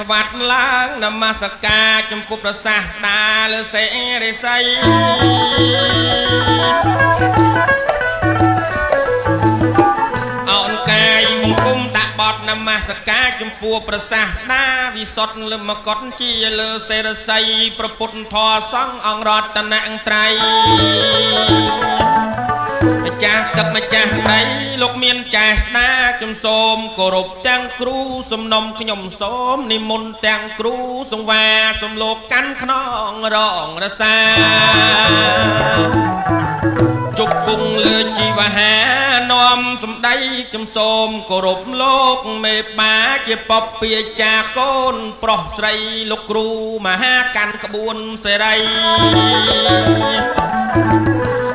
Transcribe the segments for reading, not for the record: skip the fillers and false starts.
ថ្វាត់ឡើងនមស្ការចំពោះព្រះសាស្តាលើសេរិស័យអោនកាយបង្គំដាក់បត់នមស្ការចំពោះព្រះសាស្តាវិសុទ្ធលើមកុដជាលើសេរស័យព្រះពុទ្ធធម៌សង្ឃអង្គរតនត្រ័យម្ចាស់ទឹកម្ចាស់ដីលោកមានចាស់ស្ដាខ្ញុំសូមគោរពទាំងគ្រូសំណុំខ្ញុំសូមនិមន្តទាំងគ្រូសង្វាសូមលោកកាន់ខ្នងរងរសាជប់គង់លើជីវហានាំសំដីខ្ញុំសូមគោរពលោកមេបាជាពពាចាកូនប្រុសស្រីលោកគ្រូមហាកាន់ក្បួនសេរី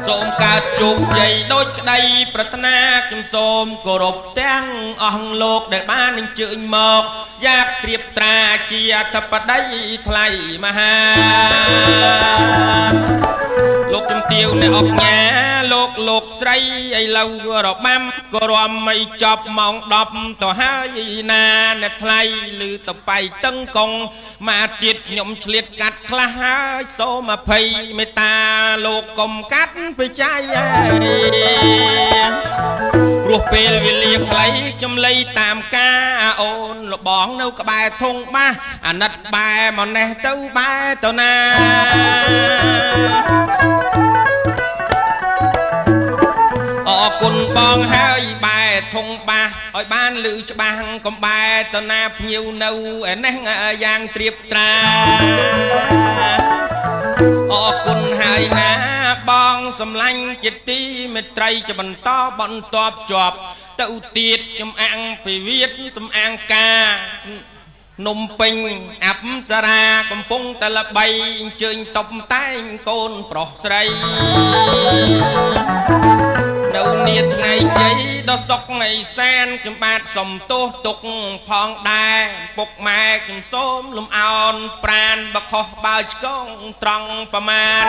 សូមកើតជោគជ័យដោយក្តីប្រាថ្នាខ្ញុំសូមគោរពទាំងអស់លោកដែលបានអញ្ជើញមកយ៉ាកត្រៀបត្រាជាអធិបតីថ្លៃមហាលោកជំទាវអ្នកអុកញ៉ាលោកស្រីឥឡូវរបាំក៏រំមិនចប់ម៉ោង10ទៅហើយណាអ្នកថ្លៃឬតបៃតឹងកងមកទៀតខ្ញុំឆ្លៀតកាត់ខ្លះហើយសូមអភ័យមេត្តាលោកកុំកាត់បច្ច័យព្រោះពេលវេលាខ្លីខ្ញុំលៃតាមការអូនលបងនៅក្បែរធុងបាសអាណិតបែមកនេះទៅបែទៅណាអរគុណបងហើយបែធុងបាសឲ្យបានលឺច្បាស់កុំបែទៅណាភ្ញៀវនៅឯនេះយ៉ាងត្រៀបត្រាអរគុណហើយណាបងសំឡាញ់ជាទីមេត្រីជាបន្តបន្ទាប់ជាប់ទៅទៀតខ្ញុំអាំងពីវៀតសំអាងការនំពេញអប្សរាកំពុងតែល្បីអញ្ជើញតុបតែងកូនប្រុសស្រីនៅនាថ្ងៃជ័យដ៏សុខឯសានខ្ញុំបាទសុំទោសទុកផងដែរពុកម៉ែខ្ញុំសូមលំអោនប្រានបខុសបើឆ្កងត្រង់ប្រមាណ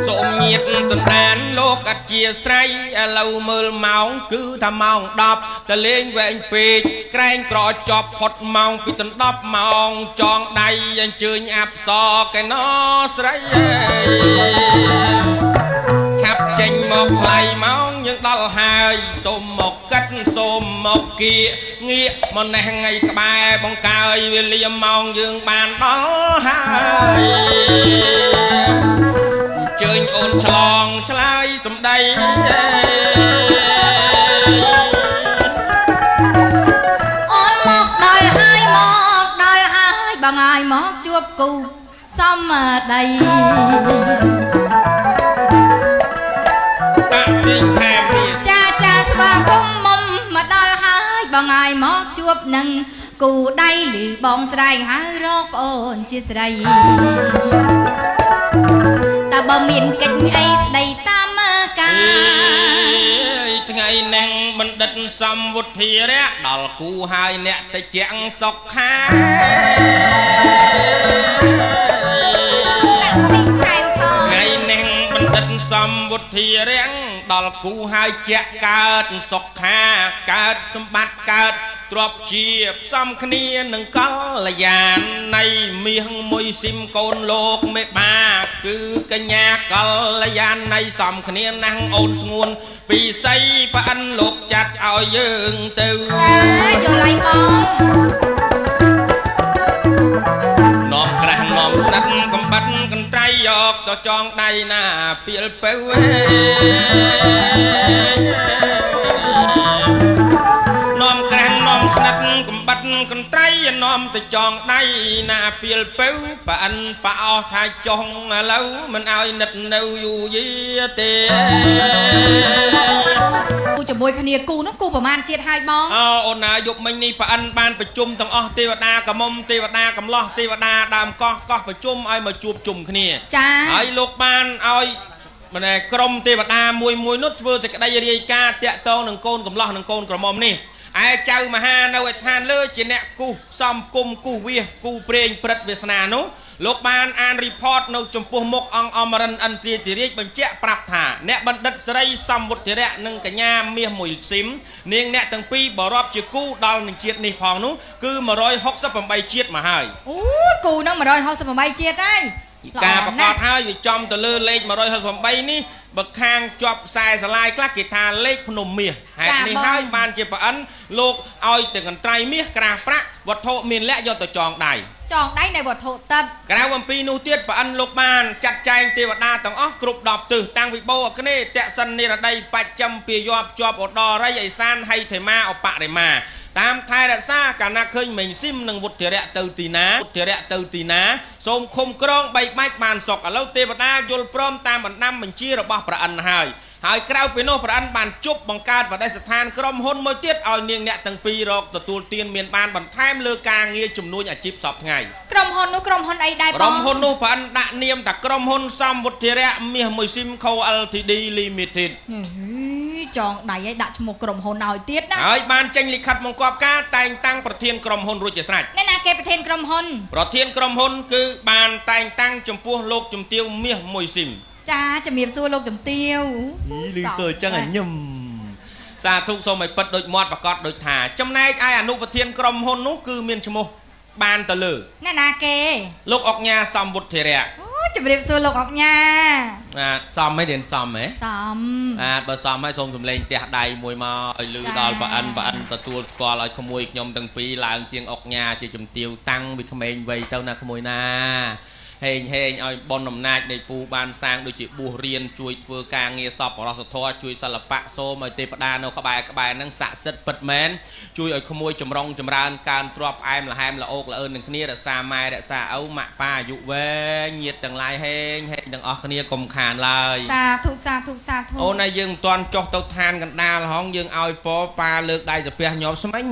សូមញាតសន្តានលោកអធិស្រ័យឥឡូវមើលម៉ោងគឺថាម៉ោង10តលេងវែងពេកក្រែងក្រចប់ផុតម៉ោងពីដណ្ដប់ម៉ោងចងដៃអញ្ជើញអប្សរកែណស្រីឆាប់ចេញមកថ្លៃម៉ោងយើងដល់ហើយសូមមកកាត់សូមមកគៀកងាកមកនេះថ្ងៃក្បែរបង្កើយវេលាម៉ោងយើងបានដល់ហើយជើញអូនឆ្លងឆ្លើយសំដីអូនមកដល់ហើយមកដល់ហើយបងហើយមកជួបគូសំដីតាក់ទាញថែមទៀតចាចាស្វាគមន៍មុំមកដល់ហើយបងហើយមកជួបនឹងគូដៃឬបងស្រែកហៅរកប្អូនជាស្រីតើបើមានកិច្ចអីស្ដីតាមកាថ្ងៃនេះបណ្ឌិតសំវុធារៈដល់គូហើយអ្នកតិចសុខាថ្ងៃនេះបណ្ឌិតសំវុធារៈដល់គូហើយជាក់កើតសុខាកើតសម្បត្តិកើតទ្របជាផ្សំគ្នានឹងកល្យាណនៃមាសមួយស៊ីមកូនលោកមេបាគឺកញ្ញាកល្យាណនៃសំគ្នាណាស់អូនស្ងួនពីស័យប្អិនលោកចាត់ឲ្យយើងទៅចាយល់ហើយបងនាំក្រាស់នាំស្និទ្ធកំបិតកន្ត្រៃយកទៅចងដៃណាពីលពៅនាំក្រាំងនាំស្និទ្ធកំបិតកន្ត្រៃនាំទៅចងដៃណាពីលពៅប្អិនប៉អស់ថាចុងឥឡូវមិនឲ្យនិតនៅយូរយាទេគូជាមួយគ្នាគូនោះគូប្រមាណជាតិហើយបងអូអូនណាយប់មិញនេះប្អិនបានប្រជុំទាំងអស់ទេវតាកមុំទេវតាកំឡោះទេវតាដើមកោះកោះប្រជុំឲ្យមកជួបជុំគ្នាចាហើយលោកបានឲ្យម្នាក់ក្រុមទេវតាមួយមួយនោះធ្វើសេចក្តីរាយការណ៍តាក់ទងនឹងកូនកំឡោះនិងកូនក្រមុំនេះឯចៅមហានៅឯឋានលើជាអ្នកគូសំគុំគូវាសគូព្រេងព្រឹត្តវាសនានោះ លោកបានអាន report នៅចំពោះមុខអង្គអមរិនអន្ទ្រាធិរាជបញ្ជាក់ប្រាប់ថាអ្នកបណ្ឌិតស្រីសំវុធិរៈនិងកញ្ញាមាសមួយស៊ីមនាងអ្នកទាំងពីរបរាប់ជាគូដល់នឹងជាតិនេះផងនោះគឺ168ជាតិមកហើយ អូយគូហ្នឹង168ជាតិហើយ ការប្រកាសហើយវាចំទៅលើលេខ168នេះបើខាងជាប់ខ្សែស្រឡាយខ្លះគេថាលេខភ្នំមាសហេតុនេះហើយបានជាប្រអិនលោកឲ្យទាំងកន្ត្រៃមាសក្រាស់ប្រាក់វត្ថុមានលក្ខយកទៅចងដៃ ចងដៃនៃវត្ថុទឹក ក្រៅអំពីនោះទៀតប្រអិនលោកបានចាត់ចែងទេវតាទាំងអស់គ្រប់10ទិសតាំងវិបោអគ្នេយ៍តសិននិរដីបច្ចឹមពាយ័ព្យជាប់ឧត្តរិយឥសានហៃធេមាអបរិមាតាមថែរក្សាកាលណាឃើញមេងស៊ីមនិងវុធិរៈទៅទីណាវុធិរៈទៅទីណាសូមឃុំក្រងបីបាច់បានសុខឥឡូវទេវតាយល់ព្រមតាមបណ្ដាំបញ្ជារបស់ប្រអិនហើយហើយក្រៅពីនោះប្រអិនបានជប់បង្កើតបដិស្ថានក្រុមហ៊ុនមួយទៀតឲ្យនាងអ្នកទាំងពីររកទទួលទានមានបានបន្ថែមលើការងារជំនួញអាជីពសពថ្ងៃ ក្រុមហ៊ុននោះក្រុមហ៊ុនអីដែរបង ក្រុមហ៊ុននោះប្រអិនដាក់នាមថាក្រុមហ៊ុនសំវុធិរៈមាសមួយស៊ីម Co Ltd Limited ចងដៃឲ្យដាក់ឈ្មោះក្រុមហ៊ុនឲ្យទៀតណា ហើយបានចេញលិខិតបង្គាប់ការតែងតាំងប្រធានក្រុមហ៊ុនរួចជាស្រេច អ្នកណាគេប្រធានក្រុមហ៊ុន ប្រធានក្រុមហ៊ុនគឺបានតែងតាំងចំពោះលោកជំទាវមាសមួយស៊ីម ចាជំរាបសួរលោកជំទាវ លឺសើចឹងឲ្យញឹមសាធុសូមឲ្យពិតដូចមាត់ប្រកាសដូចថាចំណែកឯអនុប្រធានក្រុមហ៊ុននោះគឺមានឈ្មោះបានទៅលើ អ្នកណាគេ លោកអុកញ៉ាសំវុធិរៈ អូជំរាបសួរលោកអុកញ៉ា បាទសំហីរៀនសំហ៎ សំ បាទបើសំហើយសូមសម្លេងផ្ទះដៃមួយមកឲ្យលឺដល់ប្រអិនប្រអិនទទួលស្គាល់ឲ្យក្មួយខ្ញុំទាំងពីរឡើងជាងអុកញ៉ាជាជំទាវតាំងពីក្មេងវ័យទៅណាក្មួយណាហេងហេងឲ្យប៉ុនអំណាចនៃពូបានសាងដូចជាបួសរៀនជួយធ្វើការងារសពបរសធម៌ជួយសិល្បៈសូមឲ្យទេពតានៅក្បែរក្បែរហ្នឹងស័ក្តិសិទ្ធិពិតមែនជួយឲ្យក្មួយចម្រុងចម្រើនកើនទ្រព្យផ្អែមល្ហែមល្អោកល្អឿននឹងគ្នារក្សាម៉ែរក្សាឪម៉ាក់ប៉ាអាយុវែងញាតិទាំងឡាយហេងហេងទាំងអស់គ្នាកុំខានឡើយ សាធុសាធុសាធុ អូនហើយយើងមិនទាន់ចុះទៅឋានកណ្ដាលហងយើងឲ្យពប៉ាលើកដៃសាពះញាប់ស្មិញ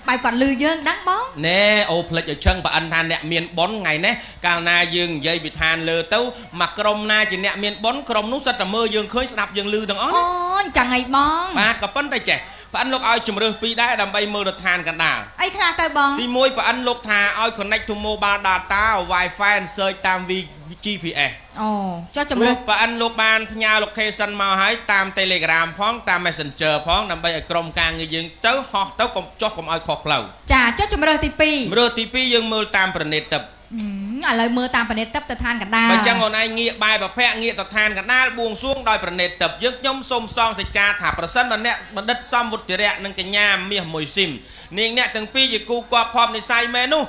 បែបគាត់លឺយើងដឹងបង ណែអូផ្លិចឲ្យឆឹងប្រអិនថាអ្នកមានប៉ុនថ្ងៃនេះកាលណាយើងនិយាយពីឋានលើទៅមកក្រុមណាជាអ្នកមានប៉ុនក្រុមនោះសិតតែមើលយើងឃើញស្ដាប់យើងឮទាំងអស់ អូ ណា អញ្ចឹងអីបង បាទក៏ប៉ុន្តែចេះប្រអិនលោកឲ្យជំរើសពីរដែរដើម្បីមើលទៅឋានកណ្ដាល អីខ្លះទៅបង ទី1ប្រអិនលោកថាឲ្យ connect to mobile data Wi-Fi and search តាម GPS អូចុះជំរើស ប្រអិនលោកបានផ្ញើ location មកហើយតាម Telegram ផងតាម Messenger ផងដើម្បីឲ្យក្រុមការងារយើងទៅហោះទៅកុំចុះកុំឲ្យខុសផ្លូវ ចាចុះជំរើសទី2 ជំរើសទី2យើងមើលតាមប្រណិតទឹក ឥឡូវមើលតាមប្រណិតទឹកទៅឋានកណ្ដាល បើចឹងអូនឯងងាកបែបប្រភៈងាកទៅឋានកណ្ដាលបួងសួងដោយប្រណិតទឹកយើងខ្ញុំសូមសងសច្ចាថាប្រសិនបើអ្នកបណ្ឌិតសំវុធិរៈនិងកញ្ញាមាសមួយស៊ីមនាងអ្នកទាំងពីរជាគូគប់ភពនិស័យមែននោះ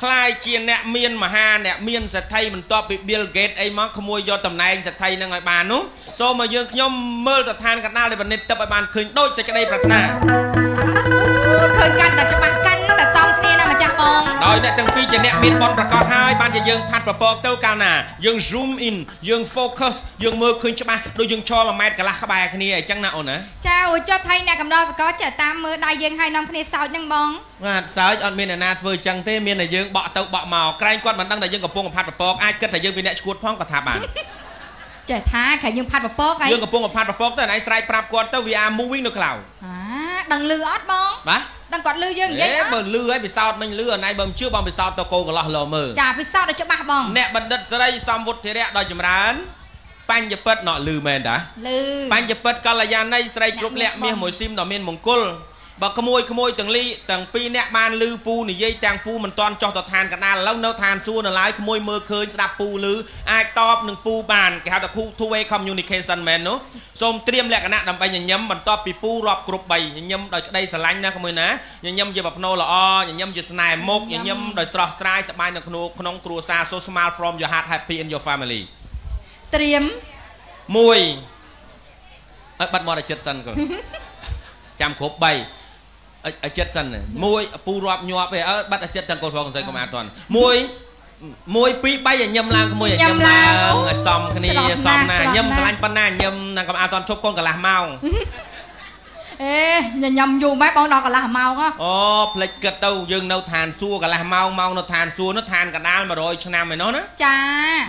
ខ្លាយជាអ្នកមានមហាអ្នកមានសេដ្ឋីបន្ទាប់ពី Bill Gates អីមកក្មួយយកតំណែងសេដ្ឋីនឹងឲ្យបាននោះសូមឲ្យយើងខ្ញុំមើលទៅឋានកណ្ដាលនៃប្រណិតទឹកឲ្យបានឃើញដូចសេចក្តីប្រាថ្នា ឃើញកាន់តែច្បាស់កាន់តែសមគ្នាណាម្ចាស់បង ដោយអ្នកទាំងពីរជាអ្នកមានបុណ្យប្រកបហើយបានជាយើងផាត់ប្រពកទៅកាលណាយើង zoom in យើង focus យើងមើលឃើញច្បាស់ដូចយើងឈរ1ម៉ែត្រកន្លះក្បែរគ្នាអញ្ចឹងណាអូនណា ចាអូចុះថៃអ្នកកំដរសកលចេះតាមមើលដៃយើងឲ្យនាំគ្នាសោចហ្នឹងបង បាទសើចអត់មានអ្នកណាធ្វើអញ្ចឹងទេមានតែយើងបក់ទៅបក់មកក្រែងគាត់មិនដឹងថាយើងកំពុងផាត់ប្រពកអាចគិតថាយើងពីអ្នកឈួតផងក៏ថាបាន ចេះថាខែយើងផាត់ពពកអី យើងកំពុងផាត់ប្រពកទៅឯងស្រែកប្រាប់គាត់ទៅ we are moving នៅ cloud អាដឹងលឺអត់បង បាទ ដឹងគាត់លឺយើងនិយាយអត់ បើលឺហើយពិសោធន៍មិញលឺអណៃបើមិនជឿបងពិសោធន៍ទៅកោកន្លោះលោមើល ចាពិសោធន៍ឲ្យច្បាស់បង អ្នកបណ្ឌិតស្រីសំវុធិរៈដោយចម្រើនបញ្ញពិតណក់លឺមែនតា លឺ បញ្ញពិតកល្យាណីស្រីគ្រប់លក្ខមាសមួយស៊ីមដ៏មានមង្គលបើក្មួយក្មួយទាំងលីទាំងពីរអ្នកបានលឺពូនិយាយទាំងពូមិនទាន់ចុះទៅឋានកណ្ដាលឥឡូវនៅឋានសួគ៌នៅឡើយក្មួយមើលឃើញស្ដាប់ពូលឺអាចតបនឹងពូបានគេហៅថា two way communication មែននោះសូមត្រៀមលក្ខណៈដើម្បីញញឹមបន្ទាប់ពីពូរាប់គ្រប់3ញញឹមដោយក្តីស្រឡាញ់ណាក្មួយណាញញឹមជាប្រភ្នោល្អញញឹមជាស្នេហ៍មុខញញឹមដោយស្រស់ស្រាយសប្បាយនៅក្នុងក្នុងគ្រួសារ so smile from your heart happy in your family ត្រៀម មួយឲ្យបាត់មាត់ឲ្យចិត្តសិនកូន ចាំគ្រប់3ឲ្យចិត្តសិនមួយពូរាប់ញាប់ឯងអើបាត់ឲ្យចិត្តទាំងកូនផងស្អីកុំអាតន់មួយ1 2 3ឲ្យញឹមឡើងក្មួយឲ្យញឹមឡើងឲ្យសមគ្នាសមណាញឹមស្រឡាញ់ប៉ុណ្ណាញឹមណាកុំអាតន់ឈប់កូនកន្លះម៉ោង អេញញឹមយូរម៉េចបងដល់កន្លះម៉ោងហ៎ អូផ្លេចគិតទៅយើងនៅឋានសួគ៌កន្លះម៉ោងម៉ោងនៅឋានសួគ៌នោះឋានកណ្ដាល100ឆ្នាំឯនោះណា ចា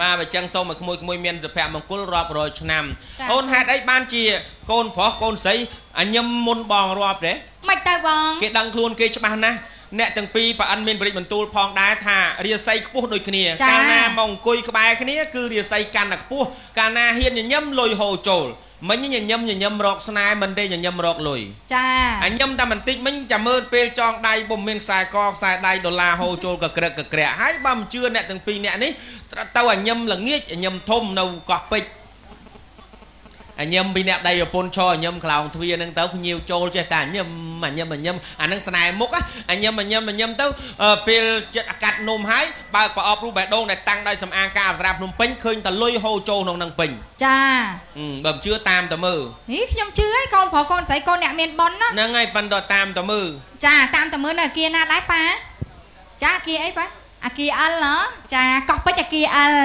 បាទបើចឹងសូមឲ្យក្មួយក្មួយមានសុភមង្គលរាប់រយឆ្នាំអូនហេតុអីបានជាកូនប្រុសកូនស្រីអញញឹមមុនបងរាប់ទេ មិនទៅបង គេដឹងខ្លួនគេច្បាស់ណាស់ អ្នកទាំងពីរប៉ាអិនមានបរិជ្ជបន្ទូលផងដែរថារាសីខ្ពស់ដូចគ្នាកាលណាមកអង្គុយក្បែរគ្នាគឺរាសីកាន់តែខ្ពស់កាលណាហ៊ានញញឹមលុយហូរចូលមិញញញឹមញញឹមរកស្នេហ៍មិនទេញញឹមរកលុយ ចា អញញឹមតែបន្តិចមិញចាំមើលពេលចងដៃពុំមានខ្សែកខ្សែដៃដុល្លារហូរចូលកក្រឹកកក្រាក់ហើយបើមិនជឿអ្នកទាំងពីរអ្នកនេះទៅអញញឹមល្ងាចអញញឹមធំនៅកោះពេជ្រអញញឹមពីអ្នកដៃប្រពន្ធឈរអញញឹមខ្លោងទ្វារហ្នឹងទៅភ្ញៀវចូលចេះតែអញញឹមអញញឹមអញញឹមអាហ្នឹងស្នេហ៍មុខអញញឹមអញញឹមអញញឹមទៅពេលចិត្តអាកាត់នំហើយបើកប្រអប់រូបបេះដូងដែលតាំងដោយសំអាងការអប្សរាភ្នំពេញឃើញតលុយហូរចូលក្នុងហ្នឹងពេញ ចា បើមិនជឿតាមតមើល នេះខ្ញុំជឿហើយកូនប្រុសកូនស្រីកូនអ្នកមានប៉ុនណា ហ្នឹងហើយប៉ិនតតាមតមើល ចាតាមតមើលនៅអាគារណាដែរប៉ាចាអាគារអីប៉ាអាគារអិលហ៎ចាកោះពេជ្រអាគារអិល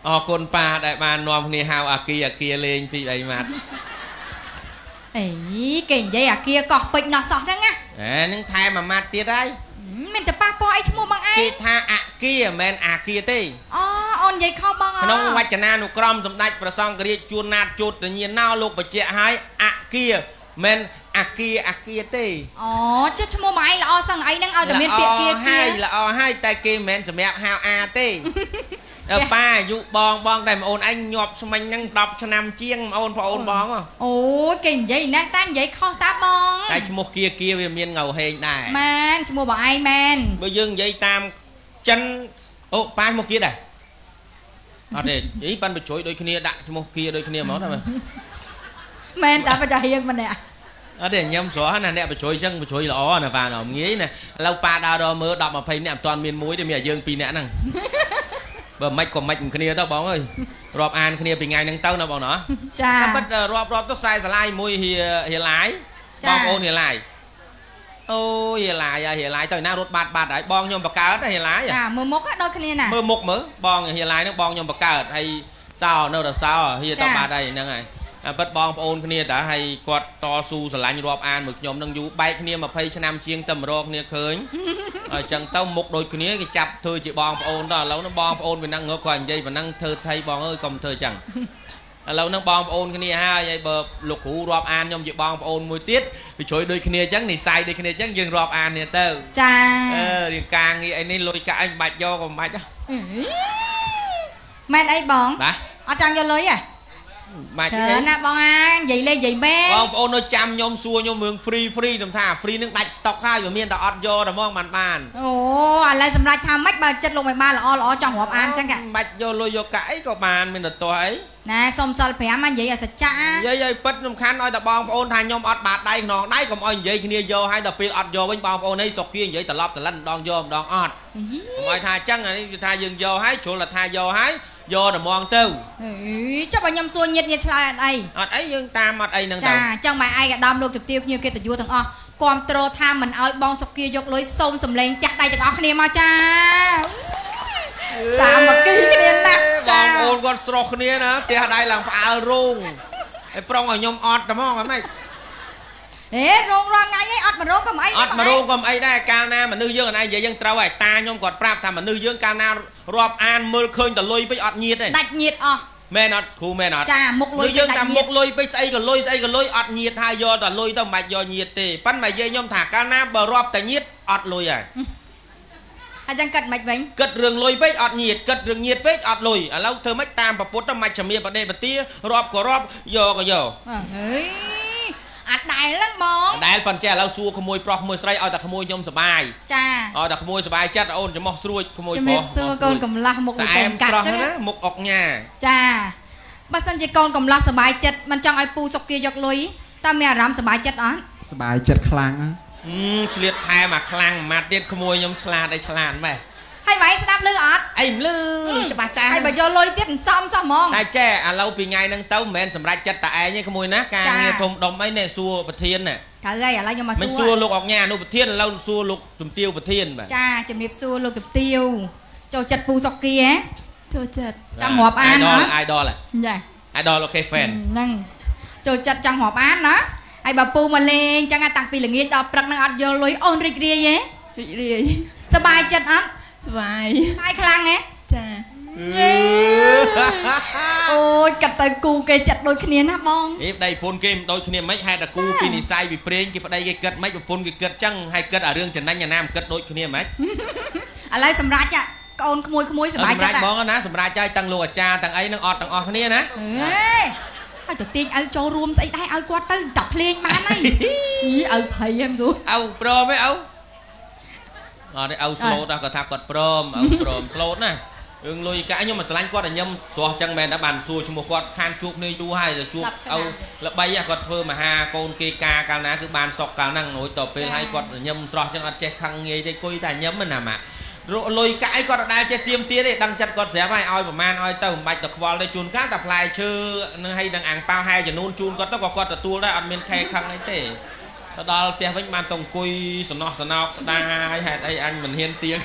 អរគុណប៉ាដែលបាននាំគ្នាហៅអាគារអាគារលេងពីអីម៉ាត់ អីគេនិយាយអាគារកោះពេជ្រណោះសោះហ្នឹងណា អាហ្នឹងថែមមួយម៉ាត់ទៀតហើយ មានតែប៉ះពាល់អីឈ្មោះបងឯង គេថាអាគារមិនមែនអាគារទេ អូអូននិយាយខុសបងអ ក្នុងវចនានុក្រមសម្ដេចព្រះសង្ឃរាជជួនណាតជោតញាណោលោកបញ្ជាក់ឲ្យអាគារមិនអាគារអាគារទេ អូចុះឈ្មោះបងឯងល្អសឹងអីហ្នឹងឲ្យតែមានពាក្យគាគា ល្អហើយតែគេមិនមែនសម្រាប់ហៅអាទេប៉ាអាយុបងបងតែប្អូនឯងញាប់ស្មិញហ្នឹង10ឆ្នាំជាងប្អូនប្អូនបង អូគេនិយាយណាស់តានិយាយខុសតាបង តែឈ្មោះគាគាវាមានងៅហេងដែរ មែនឈ្មោះបងឯងមែន បើយើងនិយាយតាមចិនអូប៉ាឈ្មោះគាដែរអត់ទេអីប៉ាន់បញ្ជួយដូចគ្នាដាក់ឈ្មោះគាដូចគ្នាហ្មងណា មែនតាបចារៀងម្នាក់ អត់ទេញ៉ាំស្រស់ណាអ្នកបញ្ជួយចឹងបញ្ជួយល្អណាប៉ាណងាយណាឥឡូវប៉ាដើររមើល10 20នាក់មិនទាន់មានមួយទេមានតែយើង2នាក់ហ្នឹងបើមិនក៏មិនគ្នាទៅបងអើយរាប់អានគ្នាពីថ្ងៃហ្នឹងទៅណាបងណោះ ចា តែពិតរាប់រាប់ទៅខ្សែស្រឡាយមួយហៀហៀឡាយបងប្អូនហៀឡាយអូហៀឡាយហៀឡាយទៅណារត់បាត់បាត់ហើយបងខ្ញុំបកើតហៀឡាយ ចាមើលមុខដូចគ្នាណា មើលមុខមើលបងហៀឡាយហ្នឹងបងខ្ញុំបកើតហើយសោនៅតែសោហៀទៅបាត់ហើយហ្នឹងហើយពិតបងប្អូនគ្នាតាហើយគាត់តស៊ូស្រឡាញ់រាប់អានមួយខ្ញុំនឹងយូរបែកគ្នា20ឆ្នាំជាងតែមករកគ្នាឃើញអញ្ចឹងទៅមុខដូចគ្នាគេចាប់ធ្វើជាបងប្អូនដល់ឥឡូវហ្នឹងបងប្អូនវានឹងងើគាត់និយាយប៉ុណ្ណឹងធ្វើថៃបងអើយកុំធ្វើអញ្ចឹងឥឡូវហ្នឹងបងប្អូនគ្នាហើយហើយបើលោកគ្រូរាប់អានខ្ញុំជាបងប្អូនមួយទៀតវាជ្រុយដូចគ្នាអញ្ចឹងនិស័យដូចគ្នាអញ្ចឹងយើងរាប់អានគ្នាទៅ ចា អឺរៀងការងារអីនេះលុយកាក់អីមិនបាច់យកក៏មិនបាច់ មែនអីបង បាទ អត់ចង់យកលុយហ៎ បាច់ទេ ណាបងអានិយាយលេងនិយាយមែន បងប្អូននៅចាំខ្ញុំសួរខ្ញុំរឿង free free ខ្ញុំថា free នឹងដាច់ស្តុកហើយវាមានតែអត់យកតែហ្មងបានបាន អូឥឡូវសម្រាប់ថាម៉េចបើចិត្តលោកមិនបានល្អល្អចង់រាប់អានអញ្ចឹង មិនបាច់យកលុយយកកាក់អីក៏បានមានតែទាស់អី ណែសុំសិល5មកនិយាយឲ្យសច្ចៈ និយាយឲ្យពិតសំខាន់ឲ្យតែបងប្អូនថាខ្ញុំអត់បាតដៃខ្នងដៃកុំឲ្យនិយាយគ្នាយកឲ្យដល់ពេលអត់យកវិញបងប្អូននេះសុកគៀនិយាយត្រឡប់ត្រលិនម្ដងយកម្ដងអត់កុំឲ្យថាអញ្ចឹងអានេះគឺថាយើងយកឲ្យជ្រុលថាយកឲ្យយកតែហ្មងទៅ ចុះបើខ្ញុំសួរញាតញាតឆ្លើយអត់អី អត់អីយើងតាមអត់អីហ្នឹងទៅ ចាអញ្ចឹងម៉ែឯកឧត្តមលោកជំទាវភ្ញៀវកិត្តិយសទាំងអស់គាំទ្រថាមិនឲ្យបងសុគាយកលុយសូមសម្លេងទះដៃទាំងអស់គ្នាមកចាសាមគ្គីគ្នាណាស់ចា បងប្អូនគាត់ស្រស់គ្នាណាទះដៃឡើងផ្អើលរោងហើយប្រុងឲ្យខ្ញុំអត់តែហ្មងហ្មង ហេរោងរាល់ថ្ងៃឯងអត់មករោងក៏មិនអី អត់មករោងក៏មិនអីដែរកាលណាមនុស្សយើងអនឯងនិយាយយើងត្រូវហើយតាខ្ញុំគាត់ប្រាប់ថាមនុស្សយើងកាលណារាប់អានមើលឃើញតលុយពេកអត់ញៀតទេ ដាច់ញៀតអស់ មែនអត់គ្រូមែនអត់ ចាមុខលុយ យើងតែមុខលុយពេកស្អីក៏លុយស្អីក៏លុយអត់ញៀតហើយយកតែលុយទៅមិនបាច់យកញៀតទេប៉ិនមកនិយាយខ្ញុំថាកាលណាបើរាប់តែញៀតអត់លុយហើយ អញ្ចឹងគិតមិនវិញ គិតរឿងលុយពេកអត់ញៀតគិតរឿងញៀតពេកអត់លុយឥឡូវធ្វើម៉េចតាមប្រពុតទៅមជ្ឈមាបដិបទារាប់ក៏រាប់យកក៏យក ហេអត់ដែលហ្នឹងបង ដែលប៉ុន្តែឥឡូវសួរក្មួយប្រុសក្មួយស្រីឲ្យតែក្មួយខ្ញុំសបាយ ចា ឲ្យតែក្មួយសបាយចិត្តអូនច្រមុះស្រួចក្មួយប្រុស សួរកូនកំឡោះមុខ ស្អែមស្រស់ណាមុខអុកញ៉ា ចាបើសិនជាកូនកំឡោះសបាយចិត្តមិនចង់ឲ្យពូសុកគាយកលុយតើមានអារម្មណ៍សបាយចិត្តអត់ សបាយចិត្តខ្លាំង ឆ្លៀតថែមអាខ្លាំងមួយម៉ាត់ទៀតក្មួយខ្ញុំឆ្លាតឲ្យឆ្លាតម៉េះ ហើយម៉ែស្ដាប់លឺអត់ អីមិនលឺលឺច្បាស់ចាស់ ហើយបើយកលុយទៀតមិនសមសោះហ្មង តែចេះឥឡូវពីថ្ងៃហ្នឹងទៅមិនមែនសម្រាប់ចិត្តតែឯងទេក្មួយណាការងារធំដុំអីនេះសួរប្រធានណា ត្រូវហើយឥឡូវខ្ញុំមកសួរ មិនសួរលោកអង្ញាអនុប្រធានឥឡូវសួរលោកជំទាវប្រធានបាទ ចាជំរាបសួរលោកជំទាវចូលចិត្តពូសុកគាហ៎ ចូលចិត្ត ចង់រាប់អានណា idol ចា idol អូខេ fan ហ្នឹងចូលចិត្តចង់រាប់អានណាហើយបើពូមកលេងចឹងតាំងពីល្ងាចដល់ព្រឹកហ្នឹងអត់យកលុយអូនរីករាយទេ រីករាយ សប្បាយចិត្តអត់ សប្បាយ សប្បាយខ្លាំងហ៎ ចា អូ យកាត់ទៅគូគេចិត្តដូចគ្នាណាបង អេប្តីប្រពន្ធគេមិនដូចគ្នាមិនហេតុតែគូពីនិស័យពីព្រេងគេប្តីគេគិតមិនប្រពន្ធគេគិតចឹងហើយគិតអារឿងចំណេញអាណាមិនគិតដូចគ្នាមិន ឥឡូវសម្រាប់ចាកូនក្មួយក្មួយសប្បាយចិត្ត ហ្មងណាសម្រាប់ចៃតាំងលោកអាចារ្យតាំងអីនឹងអត់ទាំងអស់គ្នាណា អេហើយទៅទាញឲ្យចូលរួមស្អីដែរឲ្យគាត់ទៅតាភ្លេងបានហើយឲ្យភ័យហ្នឹងទូ ឪព្រមទេឪអត់ទេឪស្លូតណាគាត់ថាគាត់ព្រមឪព្រមស្លូតណារឿងលុយកាក់ខ្ញុំមិនឆ្លាញ់គាត់តែខ្ញុំស្រស់ចឹងមែនតែបានសួរឈ្មោះគាត់ខានជួបគ្នាយូរហើយទៅជួបឪល្បីគាត់ធ្វើមហាកូនគេការកាលណាគឺបានសុកកាលហ្នឹងរួចទៅពេលហើយគាត់ញឹមស្រស់ចឹងអត់ចេះខឹងងាយទេគុយតែញឹមណាម៉ាក់លុយកាក់អីគាត់អត់ដែលចេះទៀមទាទេដឹងចិត្តគាត់ស្រាប់ហើយឲ្យប្រមាណឲ្យទៅមិនបាច់ទៅខ្វល់ទេជួនកាលតែផ្លែឈើនឹងឲ្យនឹងអាំងប៉ាវហែចំនួនជូនគាត់ទៅក៏គាត់ទទួលដែរអត់មានខែខឹងអីទេទៅដល់ផ្ទះវិញបានទៅអង្គុយសំណោះសំណោកស្ដាយហេតុអីអញមិនហ៊ានទៀង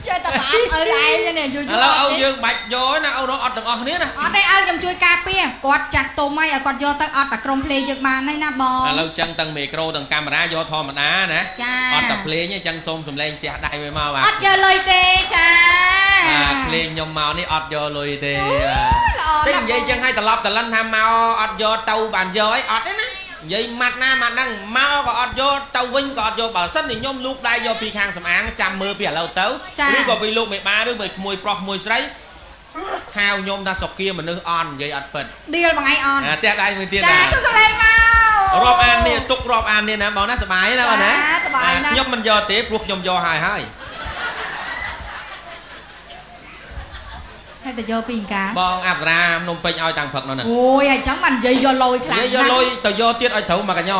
ចេះតែបាក់ឪឯងនេះយូរយូរ ឥឡូវឪយើងបាច់យកណាឪនោះអត់ទាំងអស់គ្នាណា អត់ទេឪខ្ញុំជួយការពារគាត់ចាស់ទុំហើយឲ្យគាត់យកទៅអត់តែក្រុមភ្លេងយើងបានហើយណាបង ឥឡូវចឹងទាំងមីក្រូទាំងកាមេរ៉ាយកធម្មតាណាអត់តែភ្លេងទេចឹងសូមសំឡេងផ្ទះដៃមួយមកបាទ អត់យកលុយទេចា បាទភ្លេងខ្ញុំមកនេះអត់យកលុយទេតែនិយាយចឹងឲ្យត្រឡប់ត្រលិនថាមកអត់យកទៅបានយកអីអត់ទេណានិយាយម៉ាត់ណាម៉ាត់ហ្នឹងមកក៏អត់យកទៅវិញក៏អត់យកបើសិននេះខ្ញុំលូកដៃយកពីខាងសំអាងចាំមើលពីឥឡូវទៅឬក៏ពីលោកមេបាឬពីក្មួយប្រុសមួយស្រីហៅខ្ញុំថាសុគាមនុស្សអន់និយាយអត់ពិត ឌៀលមួយថ្ងៃអន់ ផ្ទះដៃមួយទៀតចាសុំសំឡេងមក រាប់អាននេះទុករាប់អាននេះណាបងណាសបាយណាបងណា សបាយណា ខ្ញុំមិនយកទេព្រោះខ្ញុំយកហើយហើយ ហើយទៅយកពីកា បងអប្សរានំពេញឲ្យតាំងព្រឹកនោះណា អូយអញ្ចឹងបាននិយាយយកលុយខ្លាំង និយាយយកលុយទៅយកទៀតឲ្យត្រូវមកកញ្ញ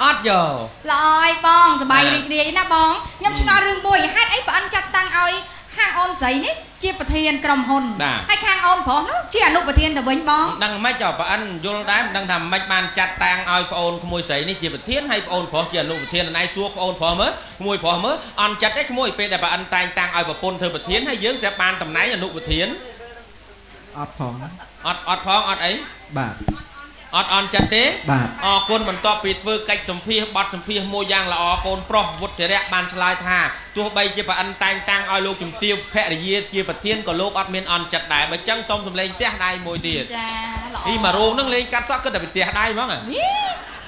អត់យក ល្អហើយបងសបាយរីករាយណាបងខ្ញុំឆ្ងល់រឿងមួយហេតុអីប្អិនចាត់តាំងឲ្យខាងអូនស្រីនេះជាប្រធានក្រុមហ៊ុនហើយខាងអូនប្រុសនោះជាអនុប្រធានទៅវិញបង ដឹងមិនចុះប្អិនយល់ដែរមិនដឹងថាមិនបានចាត់តាំងឲ្យប្អូនក្មួយស្រីនេះជាប្រធានហើយប្អូនប្រុសជាអនុប្រធានណៃសួរប្អូនប្រុសមើលក្មួយប្រុសមើលអន់ចិត្តទេក្មួយពេលដែលប្អិនតែងតាំងឲ្យប្រពន្ធធ្វើប្រធានហើយយើងស្រាប់បានតំណែងអនុប្រធាន អត់ផង អត់អត់ផងអត់អី បាទ អត់អន់ចិត្តទេ បាទ អរគុណបន្ទាប់ពីធ្វើកិច្ចសម្ភាសបត់សម្ភាសមួយយ៉ាងល្អកូនប្រុសវុទ្ធិរៈបានឆ្លើយថាទោះបីជាប្រអិនតែងតាំងឲ្យលោកជំទាវភរិយាជាប្រធានក៏លោកអត់មានអន់ចិត្តដែរបើចឹងសូមសម្លេងផ្ទះដៃមួយទៀត ចាល្អ អីមករោងនឹងលេងកាត់សក់គិតតែពីផ្ទះដៃហ្មង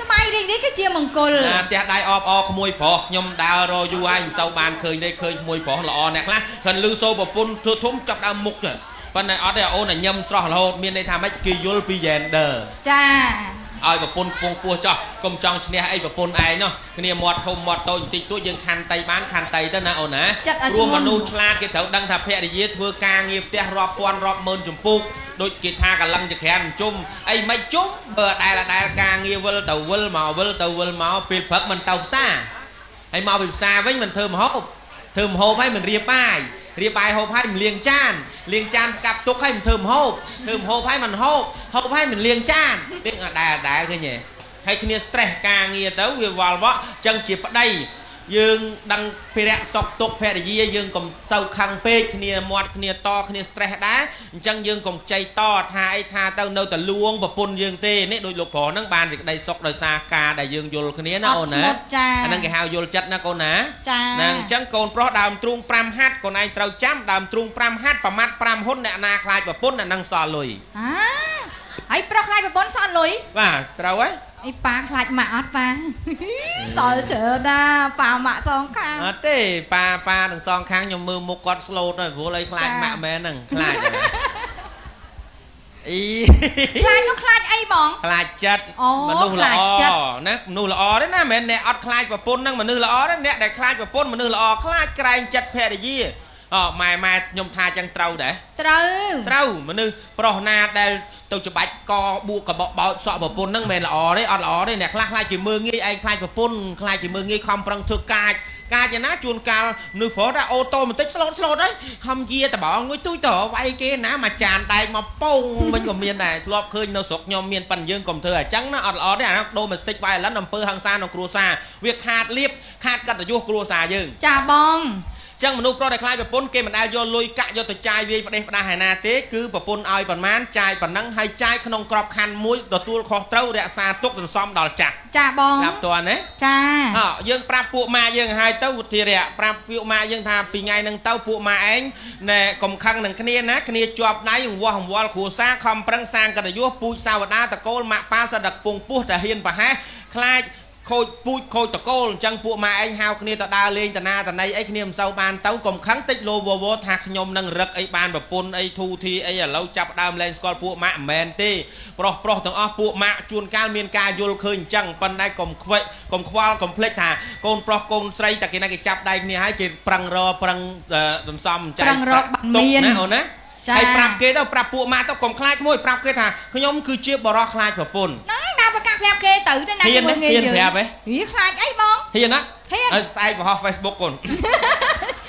សម័យរីកនេះគឺជាមង្គល ផ្ទះដៃអបអក្មួយប្រុសខ្ញុំដើររយូរហើយមិនសូវបានឃើញទេឃើញក្មួយប្រុសល្អអ្នកខ្លះខិនលឺសូប្រពន្ធធ្វើធំចាប់ដើមមុខទេប៉ុន្តែអត់ទេអូនញឹមស្រស់រហូតមានន័យថាម៉េចគេយល់ពី gender ចា ឲ្យប្រពន្ធខ្ពងពោះចោះកុំចង់ឈ្នះអីប្រពន្ធឯងនោះគ្នាមាត់ធំមាត់តូចបន្តិចតួចយើងខន្តីបានខន្តីទៅណាអូនណាព្រោះមនុស្សឆ្លាតគេត្រូវដឹងថាភរិយាធ្វើការងារផ្ទះរាប់ពាន់រាប់ម៉ឺនចម្ពោះដូចគេថាកលឹងចក្រានជុំអីមិនជុំបើដែលការងារវិលទៅវិលមកវិលទៅវិលមកពេលព្រឹកមិនទៅផ្សារហើយមកពីផ្សារវិញមិនធ្វើម្ហូបធ្វើម្ហូបហើយមិនរៀបបាយរៀបបាយហូបហើយមិនលាងចានលាងចានកាប់ទុកហើយមិនធ្វើម្ហូបធ្វើម្ហូបហើយមិនហូបហូបហើយមិនលាងចានលាងដែលឃើញទេហើយគ្នា stress ការងារទៅវាវល់វក់ចឹងជាប្តីយើងដឹងភិរៈសុខទុក្ខភរិយាយើងកុំសូវខឹងពេកគ្នាមាត់គ្នាតគ្នា stress ដែរអញ្ចឹងយើងកុំខ្ចីតថាអីថាទៅនៅតែលួងប្រពន្ធយើងទេនេះដូចលោកប្រុសហ្នឹងបានសេចក្តីសុខដោយសារការដែលយើងយល់គ្នាណាអូនណាអាហ្នឹងគេហៅយល់ចិត្តណាកូនណាហ្នឹងអញ្ចឹងកូនប្រុសដើមទ្រូង5ហាត់កូនឯងត្រូវចាំដើមទ្រូង5ហាត់ប្រមាត់5ហ៊ុនអ្នកណាខ្លាចប្រពន្ធអ្នកហ្នឹងសល់លុយ អាហើយប្រុសខ្លាចប្រពន្ធសល់លុយ បាទត្រូវហើយ អីប៉ាខ្លាចម៉ាក់អត់ប៉ាសល់ច្រើនណាប៉ាម៉ាក់សងខាង អត់ទេប៉ាប៉ាទាំងសងខាងខ្ញុំមើលមុខគាត់ស្លូតហើយព្រោះអីខ្លាចម៉ាក់មែនហ្នឹងខ្លាចអី ខ្លាចនោះខ្លាចអីបង ខ្លាចចិត្តមនុស្សល្អណាមនុស្សល្អទេណាមិនមែនអ្នកអត់ខ្លាចប្រពន្ធហ្នឹងមនុស្សល្អទេអ្នកដែលខ្លាចប្រពន្ធមនុស្សល្អខ្លាចក្រែងចិត្តភរិយាអូម៉ែម៉ែខ្ញុំថាចឹងត្រូវដែរត្រូវមនុស្សប្រុសណាដែលទៅច្បាច់កបួកកបោចសក់ប្រពន្ធហ្នឹងមិនល្អទេអត់ល្អទេអ្នកខ្លះខ្លាចគេមើងងាយឯងខ្លាចប្រពន្ធខ្លាចគេមើងងាយខំប្រឹងធ្វើកាចកាចណាជួនកាលមនុស្សប្រុសថាអូតូបន្តិចស្លូតស្លូតហើយខំជាតបងមួយទូចទៅវាយគេណាមួយចានដែកមកពងវិញក៏មានដែរធ្លាប់ឃើញនៅស្រុកខ្ញុំមានប៉ិនយើងកុំធ្វើអញ្ចឹងណាអត់ល្អទេអានោះ domestic violence អំពើហិង្សាក្នុងគ្រួសារវាខាតលៀបខាតកតញ្ញុគ្រួសារយើង ចាបង ចឹងមនុស្សប្រុសដែលខ្លាចប្រពន្ធគេមិនដែលយកលុយកាក់យកទៅចាយវាយផ្ដេសផ្ដាស់ឯណាទេគឺប្រពន្ធឲ្យប៉ុន្មានចាយប៉ុណ្ណឹងហើយចាយក្នុងក្របខ័ណ្ឌមួយទទួលខុសត្រូវរក្សាទុកសន្សំដល់ចាស់ ចាបង ប្រាប់តើណា ចា អើយើងប្រាប់ពួកម៉ាយើងឲ្យទៅវុធារៈប្រាប់ពួកម៉ាយើងថាពីថ្ងៃហ្នឹងទៅពួកម៉ាឯងណែកុំខឹងនឹងគ្នាណាគ្នាជាប់ដៃរង្វាស់រង្វាល់គ្រួសារខំប្រឹងសាងកិត្តិយសពូជសាវតាតកូលម៉ាក់ប៉ាសដកពងពោះតែហ៊ានប្រហែសខ្លាចខូចពូជខូចតកូលអញ្ចឹងពួកម៉ាឯងហៅគ្នាទៅដើរលេងតាណាតណៃអីគ្នាមិនសូវបានទៅកុំខឹងតិចលោវវថាខ្ញុំនឹងរឹកអីបានប្រពន្ធអីធូធីអីឥឡូវចាប់ដើមលែងស្គាល់ពួកម៉ាក់មិនមែនទេប្រុសប្រុសទាំងអស់ពួកម៉ាក់ជួនកាលមានការយល់ឃើញអញ្ចឹងប៉ុន្តែកុំខ្វិចកុំខ្វល់កុំភ្លេចថាកូនប្រុសកូនស្រីតែគេណាគេចាប់ដៃគ្នាហើយគេប្រឹងរប្រឹងសន្សំចៃ ប្រឹងរកបានមាន ណាអូនណា ចា ហើយប្រាប់គេទៅប្រាប់ពួកម៉ាក់ទៅកុំខ្លាចក្មួយប្រាប់គេថាខ្ញុំគឺជាបរិសខ្លាចប្រពន្ធ ហ្នឹងដើរប្រកាសប្រាប់គេទៅទៅណា ហ៊ាន មើលងាយ ហ៊ាន យើង ប្រាប់ហ៎ ហីខ្លាចអីបង ហ៊ានណា ហ៊ាន ហើយស្អែកបង្ហោះ Facebook កូន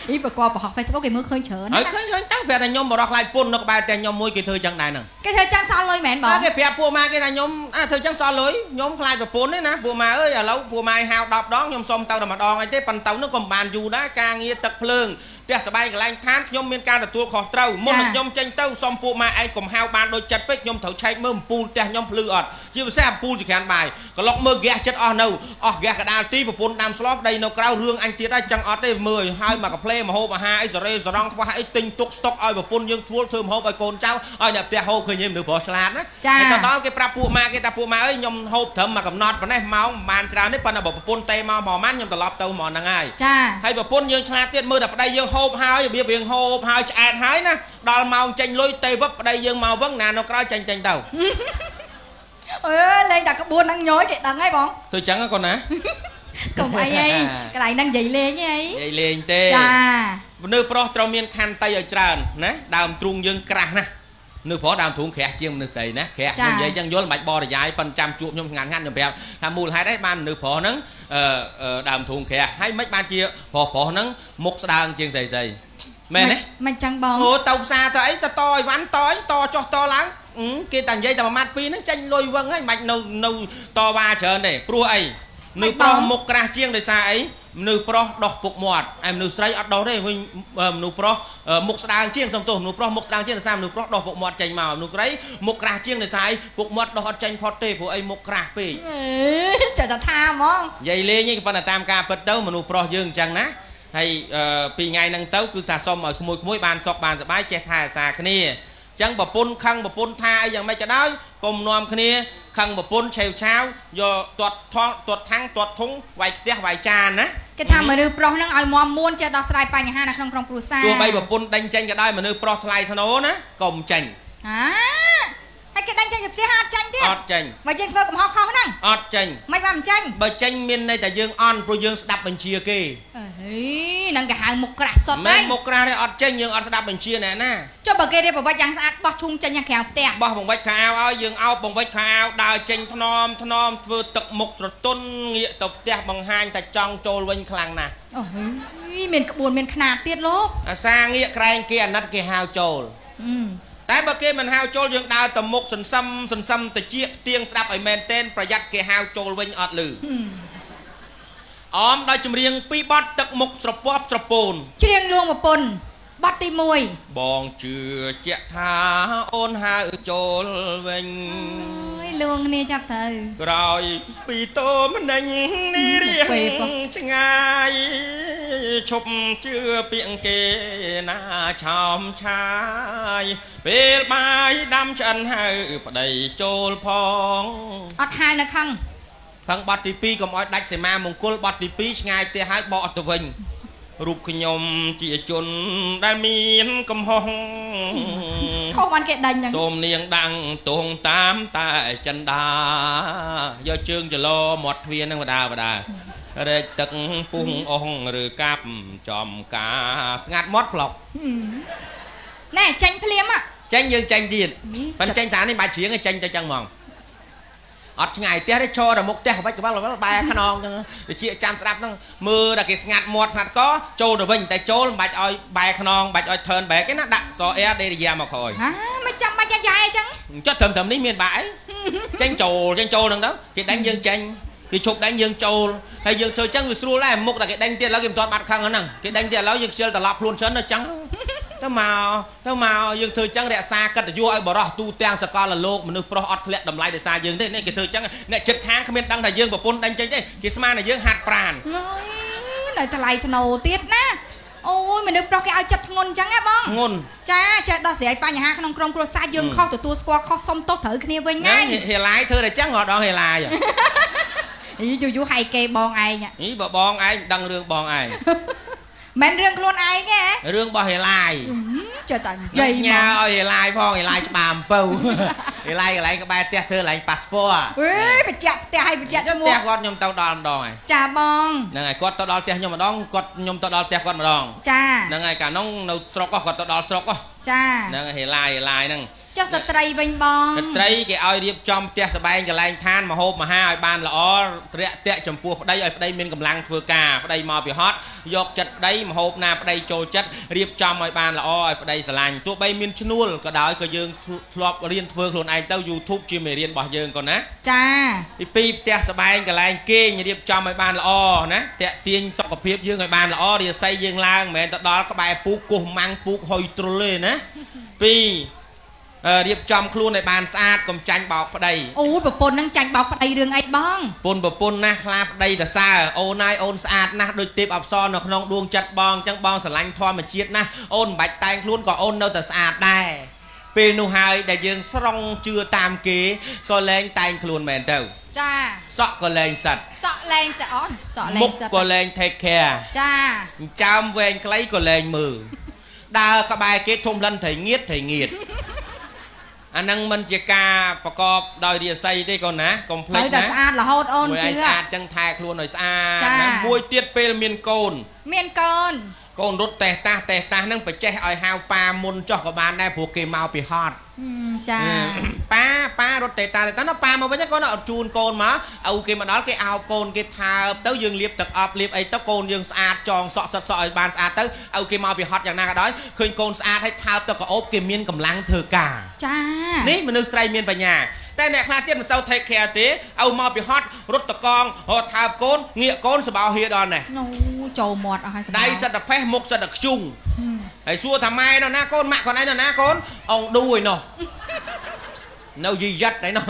អីប្រកបបង្ហោះ Facebook គេមើលឃើញច្រើន ហើយ ណា ឃើញឃើញទៅប្រាប់ថាខ្ញុំបរិសខ្លាចពុននៅក្បែរផ្ទះខ្ញុំមួយគេធ្វើចឹងដែរហ្នឹង គេធ្វើចឹងសល់លុយមែនបង គេប្រាប់ពួកម៉ាគេថាខ្ញុំអាធ្វើចឹងសល់លុយខ្ញុំខ្លាចប្រពន្ធទេណាពួកម៉ាអើយឥឡូវពួកម៉ាហៅ10ដងខ្ញុំសុំទៅតែម្ដងអីទេប៉ុន្តែនោះក៏មិនបានយូរដែរការងារទឹកភ្លើងផ្ទះសបែងកន្លែងឋានខ្ញុំមានការទទួលខុសត្រូវមុននឹងខ្ញុំចេញទៅសុំពួកម៉ាឯងកុំហៅបានដូចចិត្តពេកខ្ញុំត្រូវឆែកមើលអំពូលផ្ទះខ្ញុំភ្លឺអត់ជាពិសេសអំពូលចក្រានបាយកឡុកមើលហ្គាសចិត្តអស់នៅអស់ហ្គាសកដាលទីប្រពន្ធដាំស្លប្តីនៅក្រៅរឿងអញទៀតហើយចឹងអត់ទេមើលឲ្យហើយមកកាផ្លេមហូបអាហារអីសរេសរងខ្វះអីទិញទុកស្តុកឲ្យប្រពន្ធយើងធ្វើធ្វើមហូបឲ្យកូនចៅឲ្យអ្នកផ្ទះហូបឃើញទេមនុស្សប្រុសឆ្លាតណា ចា ហើយទៅដល់គេប្រាប់ពួកម៉ាគេថាពួកម៉ាអើយខ្ញុំហូបត្រឹមមកកំណត់ប៉ុណ្ណេះម៉ោងមិនបានច្រើនទេប៉ុន្តែបើប្រពន្ធទេមកមកម៉ានខ្ញុំត្រឡប់ទៅមកហ្នឹងហើយ ចា ហើយប្រពន្ធយើងឆ្លាតទៀតមើលតែប្តីយើងហូបហើយរបៀបយើងហូបហើយឆ្អែតហើយណាដល់ម៉ោងចេញលុយទេវឹកប្តីយើងមកវឹងណានៅក្រោយចេញចេញទៅ អើលេងតែក្បួនហ្នឹងញយគេដឹងហើយបង ធ្វើចឹងហ៎កូនណា កុំអីអីកន្លែងហ្នឹងនិយាយលេងហី និយាយលេងទេ ចា មនុស្សប្រុសត្រូវមានខន្តីឲ្យច្រើនណាដើមទ្រូងយើងក្រាស់ណាស់មនុស្សប្រុសដើមទ្រូងក្រាស់ជាងមនុស្សស្រីណាក្រាស់ខ្ញុំនិយាយចឹងយល់មិនបាច់បរិយាយប៉ុន្តែចាំជួបខ្ញុំងាត់ងាត់ខ្ញុំប្រាប់ថាមូលហេតុអីបានមនុស្សប្រុសហ្នឹងដើមទ្រូងក្រាស់ហើយមិនបានជាប្រុសប្រុសហ្នឹងមុខស្ដើងជាងស្រីស្រីមែនទេ មិនចឹងបង អូទៅផ្សារទៅអីទៅតអីវ៉ាន់តអីតចុះតឡើងគេតែនិយាយតែមួយម៉ាត់ពីរហ្នឹងចេញលុយវឹងហើយមិនបាច់នៅតវ៉ាច្រើនទេព្រោះអីមនុស្សប្រុសមុខក្រាស់ជាងដោយសារអីមនុស្សប្រុសដោះពុកមាត់ឯមនុស្សស្រីអត់ដោះទេវិញមនុស្សប្រុសមុខស្ដើងជាងសុំទោសមនុស្សប្រុសមុខស្ដើងជាងដោយសារមនុស្សប្រុសដោះពុកមាត់ចេញមកមនុស្សស្រីមុខក្រាស់ជាងដោយសារអីពុកមាត់ដោះអត់ចេញផុតទេព្រោះអីមុខក្រាស់ពេក ចេះតែថាហ្មង និយាយលេងឯងប៉ុន្តែតាមការពិតទៅមនុស្សប្រុសយើងអញ្ចឹងណាហើយពីថ្ងៃហ្នឹងទៅគឺថាសុំឲ្យក្មួយៗបានសុខបានសប្បាយចេះថែអាសាគ្នាអញ្ចឹងប្រពន្ធខឹងប្រពន្ធថាអីយ៉ាងម៉េចក៏ដោយកុំនាំគ្នាខឹងប្រពន្ធឆេវឆាវយកទាត់ថងទាត់ថាំងទាត់ធុងវាយផ្ទះវាយចានណា គេថាមនុស្សប្រុសហ្នឹងឲ្យមមមួនចេះដោះស្រាយបញ្ហានៅក្នុងក្រុមគ្រួសារ ទោះបីប្រពន្ធដេញចេញក៏ដោយមនុស្សប្រុសថ្លៃថ្នូរណាកុំចេញ ហាហើយគេដេញចេញពីផ្ទះអត់ចេញទៀត អត់ចេញ បើយើងធ្វើកំហុសខុសហ្នឹង អត់ចេញ មិនបានមិនចេញ បើចេញមានន័យតែយើងអន់ព្រោះយើងស្ដាប់បញ្ជាគេ អេហ្នឹងគេហៅមុខក្រាស់សុត មែ ហើយ នមុខក្រាស់ទេអត់ចេញយើងអត់ស្ដាប់បញ្ជាអ្នកណា ចុះបើគេរៀបប្រវត្តិយ៉ាងស្អាតបោះឈុងចេញខាងក្រៅផ្ទះ បោះបង្វិចខោអាវឲ្យយើងអោបបង្វិចខោអាវដើរចេញថ្នមថ្នមធ្វើទឹកមុខស្រទន់ងាកទៅផ្ទះបង្ហាញតែចង់ចូលវិញខ្លាំងណាស់ អូយមានក្បួនមានខ្នាតទៀតលោក អាសាងាកក្រែងគេអាណិតគេហៅចូលតែបើគេមិនហៅចូលយើងដើរទៅមុខសន្សំសន្សំតិចទៀងស្ដាប់ឲ្យមែនទែនប្រយ័ត្នគេហៅចូលវិញអត់លឺអមដោយចម្រៀងពីរបទទឹកមុខស្រពាប់ស្រពោន ច្រៀងលួងប្រពន្ធបទទី1 បងជឿជាក់ថាអូនហៅចូលវិញ អើយលួងគ្នាចាប់ទៅ ក្រោយពីតោមនឹងនេះរៀងឆ្ងាយឈប់ជឿពាក្យគេណាឆោមឆាយពេលបាយដាំឆ្អិនហៅប្តីចូលផង អត់ហៅនៅខឹង ខឹងបទទី2កុំឲ្យដាច់សីមាមង្គលបទទី2ឆ្ងាយផ្ទះហើយបកទៅវិញរូបខ្ញុំជាជនដែលមានកំហុស ខុសបានគេដេញហ្នឹង សូមនាងដាំងទងតាមតែចិន្តាយកជើងចលោមាត់ទ្វារហ្នឹងបដាបដារែកទឹកពុះអងឬកាប់ចំការស្ងាត់មាត់ផ្លុក ណែចេញភ្លាម ចេញយើងចេញទៀតប៉ិនចេញសារនេះបាច់ច្រៀងចេញទៅចឹងហ្មងអត់ឆ្ងាយផ្ទះទេឈរតែមុខផ្ទះក្បាច់ក្បាលបែរខ្នងចឹងតិចចាំស្ដាប់ហ្នឹងមើលតែគេស្ងាត់មាត់ស្ងាត់កចូលទៅវិញតែចូលមិនបាច់ឲ្យបែរខ្នងបាច់ឲ្យ turn back ទេណាដាក់ស air ដេរិយាមកក្រោយ ហាមិនចាំបាច់យ៉ាយ៉ែចឹង ចុះត្រឹមនេះមានបាក់អីចេញចូលចេញចូលហ្នឹងទៅគេដេញយើងចេញ គេឈប់ដេញយើងចូលហើយយើងធ្វើចឹងវាស្រួលដែរមុខតែគេដេញទៀតឥឡូវគេមិនទាន់បាត់ខឹងហ្នឹងគេដេញទៀតឥឡូវយើងខ្ជិលត្រឡប់ខ្លួនច្រើនទៅចឹងទៅមកទៅមកយើងធ្វើចឹងរក្សាកិត្តិយសឲ្យបរោះទូទាំងសកលលោកមនុស្សប្រុសអត់ធ្លាក់តម្លៃដោយសារយើងទេនេះគេធ្វើចឹងអ្នកចិត្តខាងគ្មានដឹងថាយើងប្រពន្ធដេញចេញទេគេស្មានថាយើងហាត់ប្រាន នៅថ្លៃធ្នូទៀតណាអូយមនុស្សប្រុសគេឲ្យចិត្តធ្ងន់ចឹងហ៎បង ធ្ងន់ ចាចេះដោះស្រាយបញ្ហាក្នុងក្រុមគ្រួសារយើងខុសទទួលស្គាល់ខុសសុំទោសត្រូវគ្នាវិញ ហ្នឹង ហ្នឹង ហេឡាយធ្វើតែចឹងរហដងហេឡាយ យូយូហៃគេបងឯង នេះបើបងឯងដឹងរឿងបងឯង មិនរឿងខ្លួនឯងទេ រឿងរបស់ហេឡាយ ចេះតែនិយាយ ញ៉ាឲ្យហេឡាយផងហេឡាយច្បាអំពៅហេឡាយកន្លែងក្បែរផ្ទះធ្វើកន្លែងប៉ាសពត អេបញ្ជាក់ផ្ទះឲ្យបញ្ជាក់ឈ្មោះ ផ្ទះគាត់ខ្ញុំទៅដល់ម្ដងហើយ ចាបង ហ្នឹងហើយគាត់ទៅដល់ផ្ទះខ្ញុំម្ដងគាត់ខ្ញុំទៅដល់ផ្ទះគាត់ម្ដង ចា ហ្នឹងហើយកាលនោះនៅស្រុកគាត់ទៅដល់ស្រុក ចា ហ្នឹងហេឡាយហេឡាយហ្នឹង ចុះស្ត្រីវិញបង ស្ត្រីគេឲ្យរៀបចំផ្ទះសបែងកន្លែងឋានមហូបមហាឲ្យបានល្អរាក់ទាក់ចំពោះប្តីឲ្យប្តីមានកម្លាំងធ្វើការប្តីមកពីហត់យកចិត្តប្តីមហូបណាប្តីចូលចិត្តរៀបចំឲ្យបានល្អឲ្យប្តីស្រឡាញ់ទោះបីមានឈ្នួលក៏ដោយក៏យើងធ្លាប់រៀនធ្វើខ្លួនឯងទៅ YouTube ជាមេរៀនរបស់យើងក៏ណា ចា ទី2ផ្ទះសបែងកន្លែងគេងរៀបចំឲ្យបានល្អណាតាក់ទាញសុខភាពយើងឲ្យបានល្អរាសីយើងឡើងមិនមែនទៅដល់ក្បែរពូកគោះម៉ាំងពូកហុយទ្រុលទេណា2រៀបចំខ្លួនឲ្យបានស្អាតកុំចាញ់បោកប្តី អូយប្រពន្ធនឹងចាញ់បោកប្តីរឿងអីបង ប្រពន្ធណាស់ខ្លាប្តីតសើអូនហើយអូនស្អាតណាស់ដូចទេពអប្សរនៅក្នុងដួងចិត្តបងអញ្ចឹងបងស្រឡាញ់ធម្មជាតិណាស់អូនមិនបាច់តែងខ្លួនក៏អូននៅតែស្អាតដែរពេលនោះហើយដែលយើងស្រង់ជឿតាមគេក៏លែងតែងខ្លួនមែនទៅ ចា សក់ក៏លែងសិត សក់លែងសក់អូនសក់លែ មុខ ងសិត ក៏លែង take care ចា ចើមវែងខ្លីក៏លែងមើលដើរក្បែរគេធំលិនត្រីងៀតត្រីងៀតអាហ្នឹងមិនជាការប្រកបដោយរាសីទេកូនណាកុំភ្លេច ត្រូវតែ ណា ស្អាតរហូតអូន មួយ ជឿ ឯងស្អាតចឹងថែខ្លួនឲ្យស្អាតណាមួយទៀតពេលមានកូន មានកូន កូនរត់តេះតាស់តេះតាស់ហ្នឹងបច្ចេះឲ្យហៅប៉ាមុនចោះក៏បានដែរព្រោះគេមកពីហត់ ចា ប៉ាប៉ារត់តេតាតេតាណាប៉ាមកវិញកូនអត់ជូនកូនមកឪគេមកដល់គេអោបកូនគេថើបទៅយើងលាបទឹកអប់លាបអីទៅកូនយើងស្អាតចងសក់សិតសក់ឲ្យបានស្អាតទៅឪគេមកពីហត់យ៉ាងណាក៏ដោយឃើញកូនស្អាតហើយថើបទៅក៏អូបគេមានកម្លាំងធ្វើការ ចា នេះមនុស្សស្រីមានបញ្ញាតែអ្នកខ្លះទៀតមិនសូវ take care ទេឪមកពីហត់រត់តកងរត់ថើបកូនងាកកូនសបោហៀដល់នេះ អូចូលមាត់អស់ហើយ ដៃសិតតែផេះមុខសិតតែខ្ជុងហើយសួរថាម៉ែនៅណាកូនម៉ាក់ខ្លួនឯងនៅណាកូនអងឌូឯនោះនៅយីយិតឯនោះ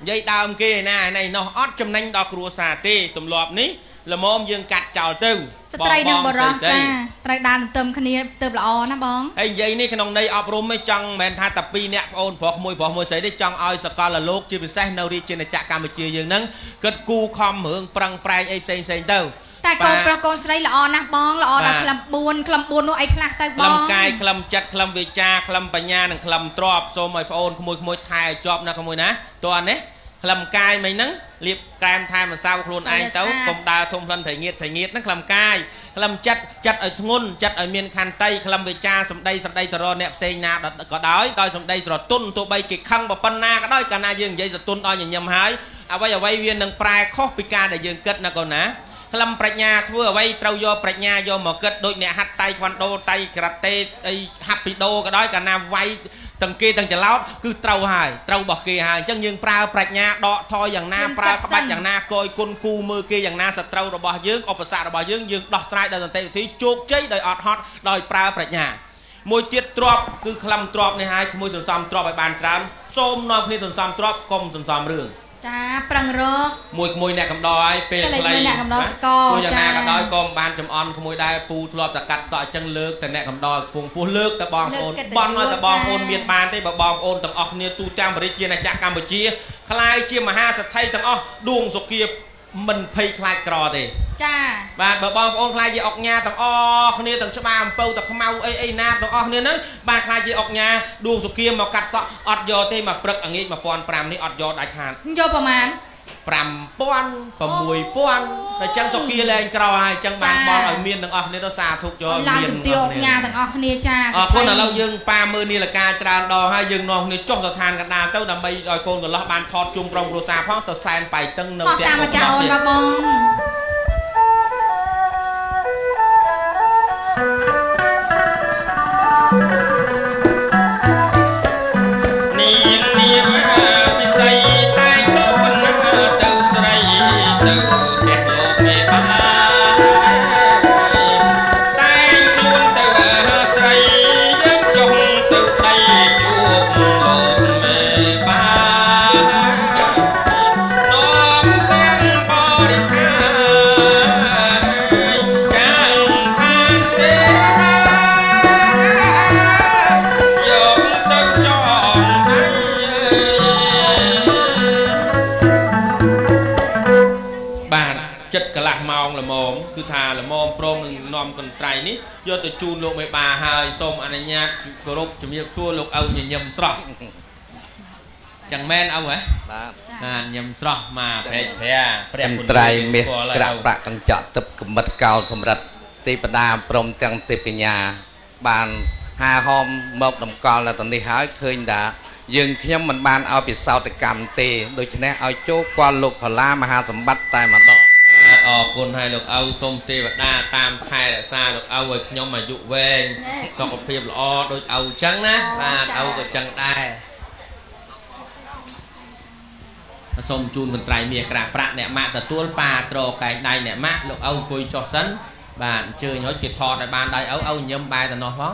និយាយដើមគេឯណាឯនេះអត់ចំណេញដល់គ្រួសារទេទម្លាប់នេះល្មមយើងកាត់ចោលទៅ ស្ត្រីនិងបរោះចាត្រូវដើរទន្ទឹមគ្នាទើបល្អណាបង ហើយនិយាយនេះក្នុងន័យអប់រំឯងចង់មិនមែនថាតែពីរអ្នកប្អូនប្រុសមួយប្រុសមួយស្រីទេចង់ឲ្យសកលលោកជាពិសេសនៅរាជាណាចក្រកម្ពុជាយើងហ្នឹងគិតគូខំរឿងប្រឹងប្រែងអីផ្សេងផ្សេងទៅ តែកូនប្រុសកូនស្រីល្អណាស់បងល្អដល់ក្លឹម4ក្លឹម4នោះអីខ្លះទៅបង ក្លឹមកាយក្លឹមចិត្តក្លឹមវាចាក្លឹមបញ្ញានិងក្លឹមទ្រព្យសូមឲ្យប្អូនក្មួយក្មួយថែជាប់ណាក្មួយណាតើនេះក្លឹមកាយមិញហ្នឹងលាបក្រែមថែម្សៅខ្លួនឯងទៅកុំដើរធំផ្លិនត្រីងៀតត្រីងៀតហ្នឹងក្លឹមកាយក្លឹមចិត្តចិត្តឲ្យធ្ងន់ចិត្តឲ្យមានខន្តីក្លឹមវាចាសម្ដីសម្ដីទៅរកអ្នកផ្សេងណាក៏ដោយដោយសម្ដីស្រទន់ទោះបីគេខឹងប៉ុណ្ណាក៏ដោយកាលណាយើងនិយាយស្រទន់ដល់ញញឹមហើយអ្វីអ្វីវានឹងប្រែខុសពីការដែលយើងគិតណាកូនណាក្លឹមប្រាជ្ញាធ្វើអ្វីត្រូវយកប្រាជ្ញាយកមកគិតដូចអ្នកហាត់តៃក្វាន់ដូតៃក្រាតេអីហាប់ពីដូក៏ដោយកាលណាវាយទាំងគេទាំងចឡោតគឺត្រូវហើយត្រូវរបស់គេហើយអញ្ចឹងយើងប្រើប្រាជ្ញាដកថយយ៉ាងណាប្រើក្បាច់យ៉ាងណាកយគុណគូមើលគេយ៉ាងណាសត្រូវរបស់យើងឧបសគ្គរបស់យើងយើងដោះស្រាយដោយសន្តិវិធីជោគជ័យដោយអត់ហត់ដោយប្រើប្រាជ្ញាមួយទៀតទ្របគឺក្លឹមទ្របនេះហើយក្មួយសន្សំទ្របឲ្យបានច្រើនសូមនាំគ្នាសន្សំទ្របកុំសន្សំរឿង ចាប្រឹងរក មួយក្មួយអ្នកកំដរហើយពេលខ្លី អ្នកកំដរសកល យ៉ាងណាក៏ដោយក៏មិនបានចំអន់ក្មួយដែរពូធ្លាប់តែកាត់សក់អញ្ចឹងលើកតែអ្នកកំដរពងពោះលើកតែបងប្អូនបន់ឲ្យតែបងប្អូនមានបានទេបើបងប្អូនទាំងអស់គ្នាទូទាំងប្រជាណាចក្រកម្ពុជាក្លាយជាមហាសេដ្ឋីទាំងអស់ដួងសុគាមិនភ័យខ្លាចក្រទេ ចា បាទបើបងប្អូនខ្លាចជាអុកញ៉ាទាំងអស់គ្នាទាំងច្បារអំពៅទាំងខ្មៅអីអីណាទាំងអស់គ្នាហ្នឹងបាទខ្លាចជាអុកញ៉ាដួងសុគាមកកាត់សក់អត់យកទេមកព្រឹកអងាច1500នេះអត់យកដាច់ខាត យកប្រមាណ 5000 6000តែចឹងសុគាលែងក្រហើយចឹងបានបន់ឲ្យមានទាំងអស់គ្នាទៅសាធុកយក មានជំទាវអុកញ៉ាទាំងអស់គ្នាចា អរគុណឥឡូវយើងប៉ាមើលនាឡិកាច្រើនដងហើយយើងនាំគ្នាចុះទៅឋានកណ្ដាលទៅដើម្បីឲ្យកូនកន្លោះបានថតជុំក្រុមគ្រួសារផងទៅសែនបៃតឹងនៅផ្ទះ តាមអាចារ្យអូនបាទបង នាងនាងពិសីតែខ្លួនទៅស្រី ចិត្តកន្លះម៉ោងល្មមគឺថាល្មមព្រមនឹងនាំកន្ត្រៃនេះយកទៅជូនលោកមេបាហើយសូមអនុញ្ញាតគោរពជំរាបសួរលោកឪញញឹមស្រស់ចឹងមែនឪហ៎ បាទ បាទញឹមស្រស់មកព្រែកព្រះព្រះ កន្ត្រៃមាសក្រាក់ប្រាក់កញ្ចក់ទឹកកមិតកោលសម្រិទ្ធទេពតាព្រមទាំងទេពកញ្ញាបានហាហោមមកតម្កល់នៅទីនេះហើយឃើញថាយើងខ្ញុំមិនបានឲ្យពិសោធកម្មទេដូច្នេះឲ្យចូលគាល់លោកផល្លាមហាសម្បត្តិតែម្ដង អរគុណហើយលោកឪសូមទេវតាតាមថែរក្សាលោកឪឲ្យខ្ញុំអាយុវែងសុខភាពល្អដូចឪចឹងណាបាទឪក៏ចឹងដែរសូមជូនកន្ត្រៃមាសក្រាស់ប្រាក់អ្នកម៉ាក់ទទួលប៉ាត្រកែងដៃអ្នកម៉ាក់លោកឪអង្គុយចុះសិនបាទអញ្ជើញឲ្យគេថតឲ្យបានដៃឪឪញឹមបែរទៅនោះផង